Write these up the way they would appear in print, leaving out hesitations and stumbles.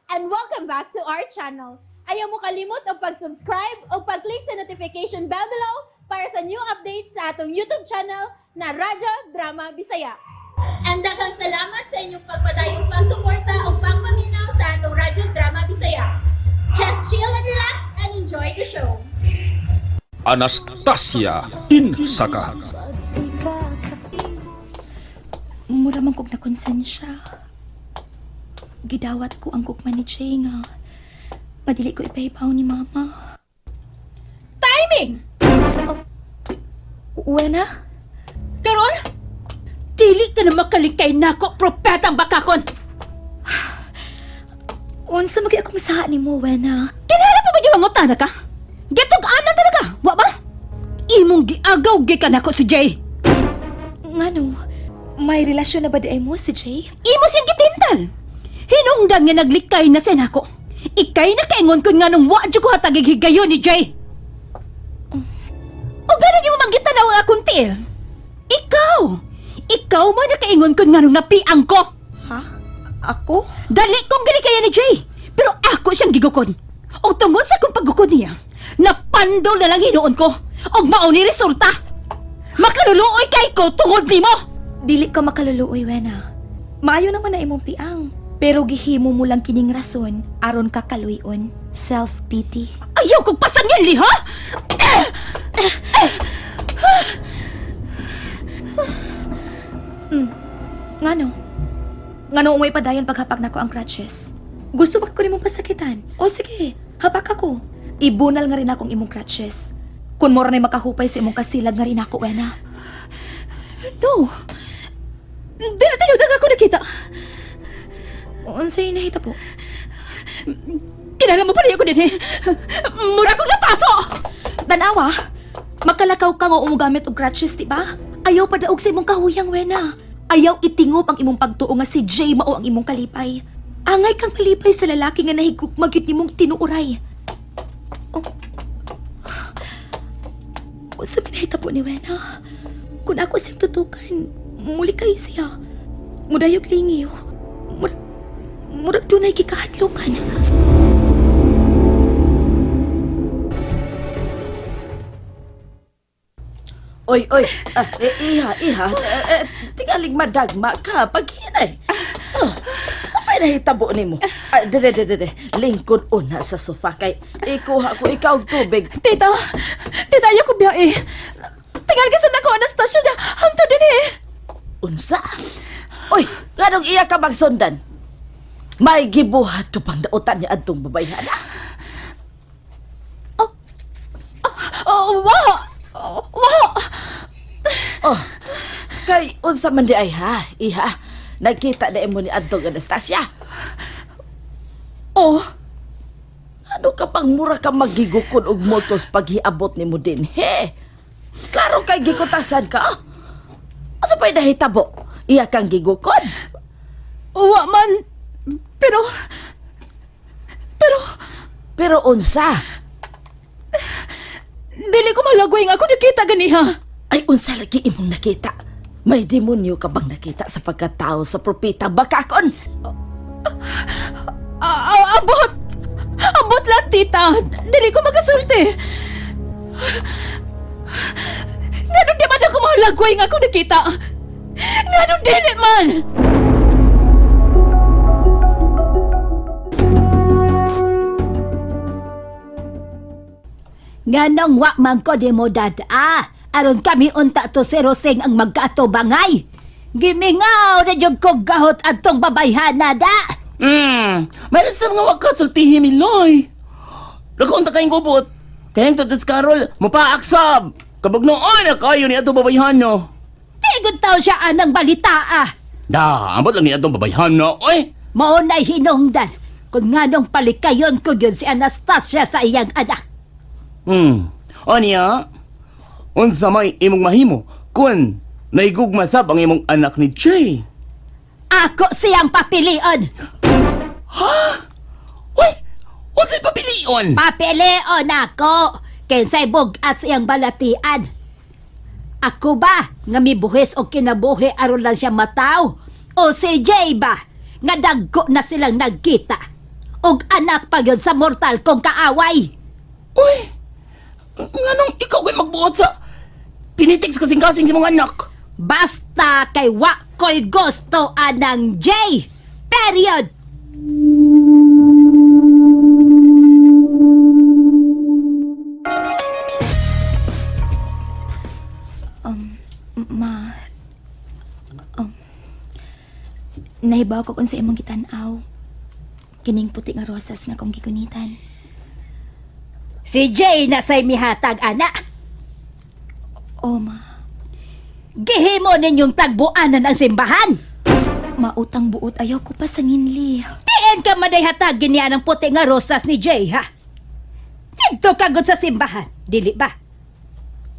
And welcome back to our channel. Ayaw mo kalimot og pag-subscribe o pag-click sa notification bell below para sa new updates sa atong YouTube channel na Radyo Drama Bisaya. And daghang salamat sa inyong pagpadayong pagsuporta o pagpaminaw sa atong Radyo Drama Bisaya. Just chill and relax and enjoy the show. Anastasia Kinsaka. Mura man kog nakonsensya. Gidawat ko ang gugma ni Jay nga madili ko ipahibaw ni Mama. Timing! Wena? Karon, dili ka na makalikay nako, propetang bakakon. Unsa magi akong saa nimo, Wena? Kinahanglan pa ba yung mangutana ka? Gitug-anan talaga, wa ba? Imong giagaw gikan nako si Jay. Ngano? May relasyon na ba di ay mo si Jay? Imo siyang gitintal. Hinungdan nga naglikay na siya nako. Ikay na kaingon kun nga nung wa jud ko hatagig higayon ni Jay. O ganang imo manggitanaw ang akong tiil? Ikaw! Ikaw man nakaingon kun nga nung napiang ko. Ha? Ako? Dali kong ginikayan ni Jay. Pero ako siyang gigukon. O tungod sa akong paggukod niya, napandol na lang hinuon ko. Og mao ni resulta. Makaluluoy kay ko tungod nimo. Dili ka makaluluoy, Wena. Maayo naman na imong piang. Pero gihimo mo lang kining rason aron ka kaluyon. Self-pity. Ayaw kong pasangil ni ha? Ngano? Ngano umay padayon paghapak nako ang crutches? Gusto ba ko nimong pasakitan? O sige, hapak ako. Ibunal nga rin akong imong crutches. Kun mora na'y makahupay sa imong kasilag nga rin ako, Wena. No. Di na tinuod ang ako nakita. Unsay nahita po? Kilala mo pa rin ako din eh. Mura kong napaso. Tanawa, makalakaw ka nga umugamit og crutches, di ba? Ayaw padaog sa imong kahuyang, Wena. Ayaw itingob ang imong pagtuo nga si Jay mao ang imong kalipay. Angay kang malipay sa lalaki nga nahigugma gyud nimong tinuuray. Oh. Sa pinahita po ni Wena, kung ako siyang tutukan, muli kayo siya. Mudayog lingiw. Murag, murag dunay gikahadlokan. Oy, oy, ah, eh, iha, iha, eh, eh, tingalig madagma ka, paghinay. Oh, sa pa'y nahitabo nimo? Ah, dede, dede, dede, lingkod una sa sofa kay ikuha ko ikaw og tubig. Tita, tita ayaw ko biyahe. Tingal ka sa nako Anastasia niya. Hangtod din eh. Unsa? Oy, nganong iya ka magsundan? May gibuhat ka pang dautan ni adtong babayhana. Oh, wa. Oh, wa. Oh, kay unsa man di ay ha, iha. Nagkita na imo ni adtong Anastasia. Oh, Ano ka pang mura ka magigukod og motos paghiabot nimo din? He. Klaro kay gikutasan ka. Ah. Asa pa'y nahitabo? Iya kang gigukod. wa man. Pero, pero, Pero unsa? dili ko malagway nga ako nakita ganiha. Ay unsa lagi imong nakita? May demonyo ka bang nakita sa pagkatao sa propeta Bakakon? Ah, ah, abot! Abot lang, tita. Dili ko makasulti. Nganong di man ako malagway nga ako nakita? Nganong dili man? Nganong wa man ko di mo dada? Aron kami unta to si Roseng ang magkaatubangay. Gimingaw na jud ko gahot atong babayhana da. May sa mga wakas, sultihi miloy. Nagkaunta kayong gubot. Kayang tutos Carol, mapaaksab. Kabag noon na kayo ni atong babayhan no. Tigod taw siya anang balita ah. Da, ambot lang ni atong babayhan no. Oy, Mao na'y hinungdan kung nganong palikayon ko yun si Anastasia sa iyang anak. O niya, unsa may imong mahimo kun naigugma sab ang imong anak ni Jay. Ako siyang papilion. Uy, unsay papilion? Papilion ako. Kinsay bug-at sa iyang balatian. Ako ba nga mibuhis o kinabuhi aron lang siya mataw? O si Jay ba nga dagko na silang nagkita? Og anak pa gyud sa mortal kong kaaway. Uy! Nganong ikaw kay magbuot sa pinitik sa kasing-kasing sa mong anak? Basta kay wa ko'y gusto anang Jay. Period. Ma, nahibaw ko kung sa imong gitan-aw. Kining puti nga rosas nga akong gigunitan. Si Jay na say mihatag ana. O, ma, Gihimo ninyong tagbuanan ang simbahan. mautang buot ayaw ko pa sa nginli. Diin ka maday hatag niya ng puti nga rosas ni Jay, ha? Dito kagod sa simbahan, dili ba?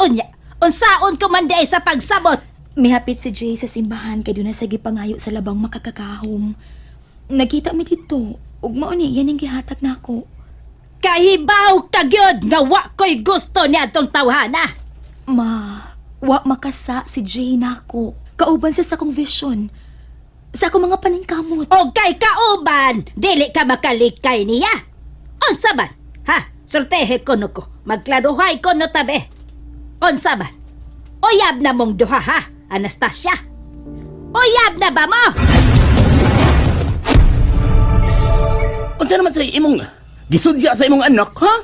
Unya, unsaon ko man diay sa pagsabot? Mihapit si Jay sa simbahan kay doon na sa gipangayo sa labang makakakahom. Nagkita mi dito, ug mao ni yan ang gihatag nako. Kahibaw ka gyud nga wa ko'y gusto ni atong tawhana. Ma, wa makasa si Jay nako. Kauban siya sa akong vision. Sa akong mga paningkamot. O kay kauban, dili ka makalikay niya. Unsa man? Ha? Sultehe ko no ko. Magklaruhay ko no tabi. Unsa man? Uyab na mong duha ha, Anastasia. Uyab na ba mo? Unsa naman sa imong gisudya sa imong anak, ha?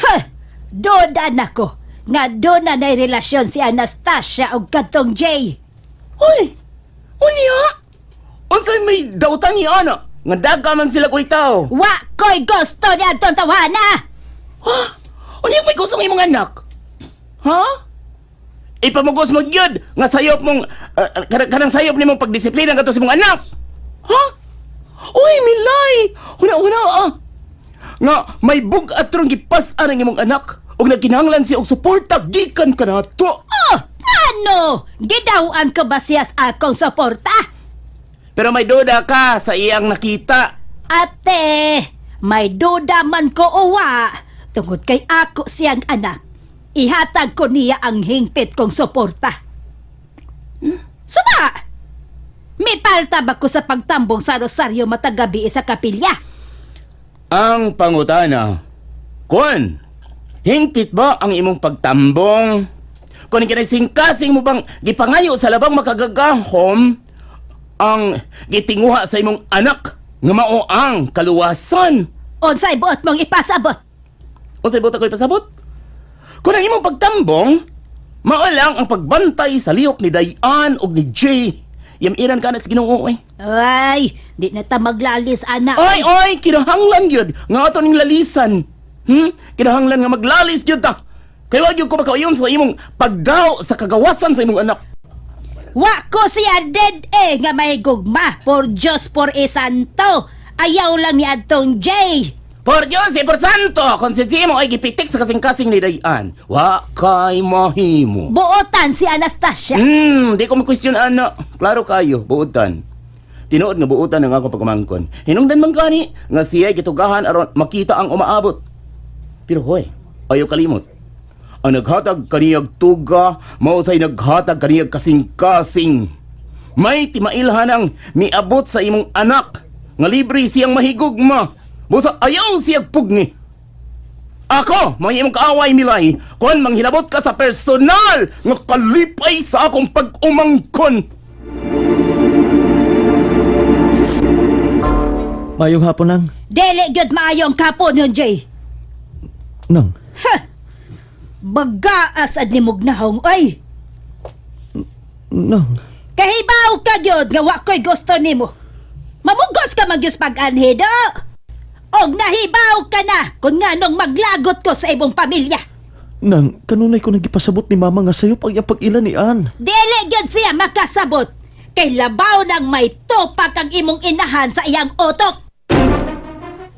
Ha! Doda na ko nga doon na nay relasyon si Anastasia og kadtong Jay. Uy! Unya! Unsay may dautan ni ana? Nga daga man sila kulitaw. Wa ko'y gusto ni atong tawhana. Ha? Unya may gusto ng imong anak? Ha? Ipamugos mo gyud nga sayop mong kanang sayop nimong pagdisiplina ngadto sa imong anak. Ha? Uy, Milay! Huna-huna ah. Nga may bug-at rong gipas-an ang imong anak ug nagkinahanglan siya og suporta gikan kanato. Oh, ano? Gidawan ko ba siya sa akong suporta? Pero may duda ka sa iyang nakita. Ate, may duda man ko uwa. Tungod kay ako siyang anak. Ihatag ko niya ang hingpit kong suporta. Suba! May palta ba ko sa pagtambong sa rosaryo matagabi sa kapilya? Ang pangutana, Kun, hingpit ba ang imong pagtambong? Kun kinasingkasing mo bang gipangayo sa labang makagagahom ang gitinguha sa imong anak nga mao ang kaluwasan? Unsay buot mong ipasabot? Unsay buot ako ipasabot? Kung ang imong pagtambong, mao lang ang pagbantay sa lihok ni Dayan og ni Jay. Yamiran ka na sa Ginoo eh. Ay, di na ta maglalis, anak. Oy, oy, kinahanglan gyud nga ato ning lalisan. Kinahanglan nga maglalis gyud ta. Kay wa gyud ko makauyon sa imong pagdaw sa kagawasan sa imong anak. Wa ko siya dead eh nga may gugma. Por Diyos, por isanto. Ayaw lang ni Adtong Jay. Por Dios y por santo, kung si mo ay gipitik sa kasing-kasing ni Dayan, wa kay mahimo. Buotan si Anastasia. Di ko ma-question ana. Klaro kayo, buotan. Tinuod nga buotan ang akong pagumangkon. Hinungdan man gani nga siya'y gitugahan aron makita ang umaabot. Pero hoy, ayaw kalimot. Ang naghatag kaniyag tuga, mao say naghatag kaniyag kasing-kasing. May timailhan ang miabot sa imong anak nga libre siyang mahigugma. Busa ayaw siyag pugni. Ako, mga imong kaaway Milay, kon manghilabot ka sa personal nga kalipay sa akong pag-umangkon. Mayong hapon nang. Dili gyud maayong kapon nun, Jay. Nang. Bagaas ad ni Mugnahong, oy. Nang. Kahibaw ka gyud nga wa ko'y gusto nimo. Mamugos ka magyus pag-anhi do. Og nahibaw ka na kung nganong maglagot ko sa imong pamilya. Nang, kanunay ko nagipasabot ni mama nga sayo pag pag-ila ni Ann. Dili gyud siya makasabot kay labaw nang may tupak ang imong inahan sa iyang utok.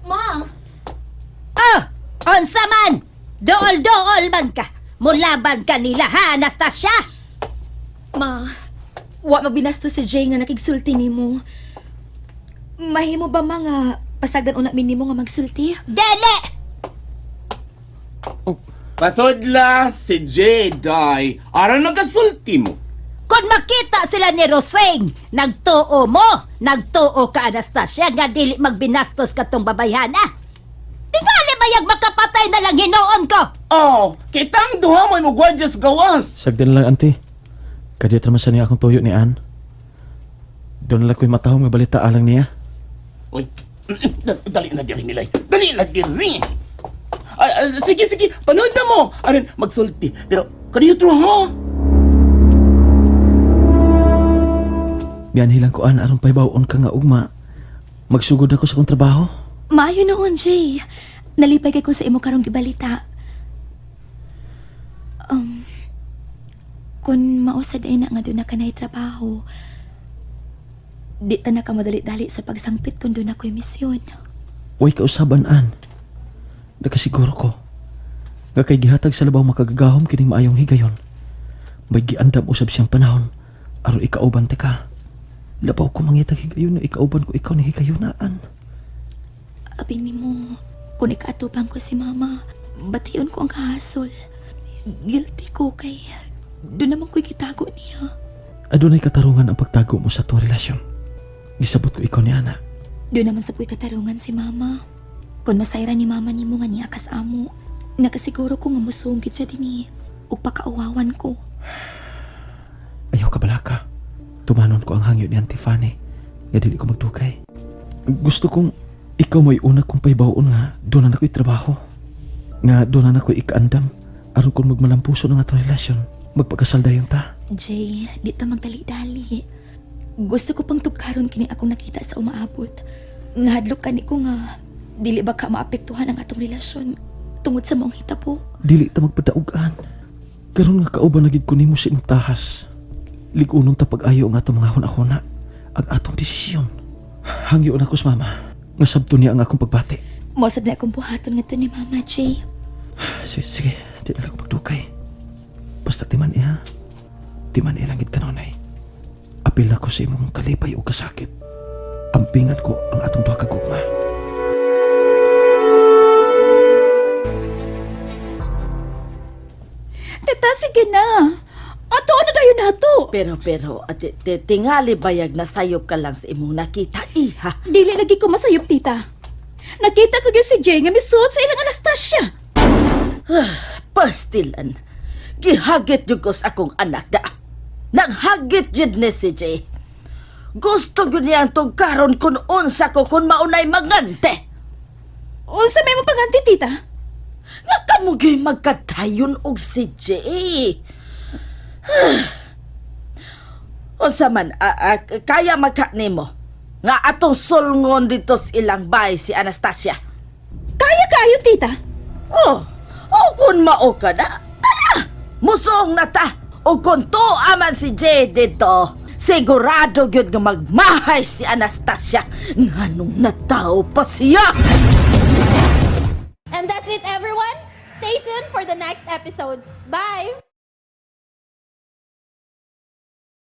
Ma! Oh, unsa man? Dool-dool man ka. Mulaban ka nila ha, Anastasia. Ma, wa mabinasto si Jay nga nakigsulti nimo. Mahimo ba mga pasagdan una minimo nga magsulti? Dili! Pasodla si Jedi aron magasulti mo. Kung Aron makita sila ni Roseng, nagtuo mo, nagtuo ka Anastasia nga dili magbinastos katong babayhana. Tingali bayag makapatay na lang hinoon ko. Oh, kitang duha mo mo gwardiya sa gawas. Sagdan lang, ante. Kadiyot naman sa niya akong tuyo ni Ann. Doon lang ko'y matahong nga balita alang niya. Uy, dali na diri nilay. Dali na diri. Ay, ay, sige, sige, panood na mo. Aron, magsulti. Pero, kaniyo ha? Mianhi lang ko, Ann, aron pahibawon ka nga ugma. Magsugod ako sa akong trabaho. Maayo noon, Jay. Nalipay kay ko sa imo karong gibalita. Kung mao sa day na nga doon na ka trabaho, di ta na ka madali-dali sa pagsangpit kung doon ako'y misyon. Way kausaban, Ann. Nakasiguro ko. Nga kay gihatag sa labaw makagagahom kining maayong higayon. May giandam usab siyang panahon aron ikauban ta ka. Labaw ko mangitag higayon na ikauban ko ikaw ni higayonaan. Abi nimo, kung ikaatupang ko si mama, bation ko ang kahasol. Guilty ko kay doon naman ko'y gitago niya. Adunay katarungan ang pagtago mo sa tuwang relasyon. Gisabot ko ikaw ni Ana. Doon naman sa ko'y katarungan si mama. Kung masayra ni mama nimo nga niya kas amo, nakasiguro ko nga musungkit sa dini ug pakauwawan ko. Ayaw ka balaka. Tumanon ko ang hangyo ni Auntie Fanny. Nga dili ko magdugay. Gusto kong ikaw mo'y una kong pahibaon nga doon na ako'y trabaho. Nga doon na ako'y ikaandam. Aron kung magmalampuso ng atong relasyon, magpakasal dayon ta. Jay, di ta magdali-dali. Gusto ko pang tugkaron kini akong nakita sa umaabot. Nahadlok kani ko nga dili ba ka maapektuhan ang atong relasyon tungod sa maong hitabo. Dili ta magpadaugan. Karon nga kauban na gid ko nimo sa imong tahas. Lig-unon ta pag-ayo ang atong mga hunahuna, ang atong desisyon. Hangyo na ko sa mama. Nga sabto niya ang akong pagbati. Mao sab na akong buhaton ngadto ni Mama Jay. Sige, sige. Di na lang ko magdukay. Basta timan iha. Timan ilang gid kanunay. Apil na ko sa imong kalipay o kasakit. Ampingan ko ang atong duha ka gugma. Tita, sige na. Ato na dayon nato. Pero pero ate, tingali bayag na sayop ka lang sa imong nakita iha. Dili lagi ko masayop, tita. Nakita ko gyud si Jay nga misuot sa ilang Anastasia. Pastilan. Gihagit jud ko sa akong anak da. Nanghagit jud ni si Jay. Gusto gyud niya ang tugkaron kun unsa ko kun maunay magante. Unsa may mo panganti, tita? Nga kamo gyud magkadayon og si Jay. Unsa man kaya magka nimo nga atong sulngon dito sa ilang bay si Anastasia. Kaya kayo, tita. Oh, oh kung mao ka na, tara! Musong na ta! O kung tuaman si Jay dito, sigurado gyud nga magmahay si Anastasia nganong natao pa siya! And that's it, everyone. Stay tuned for the next episodes. Bye!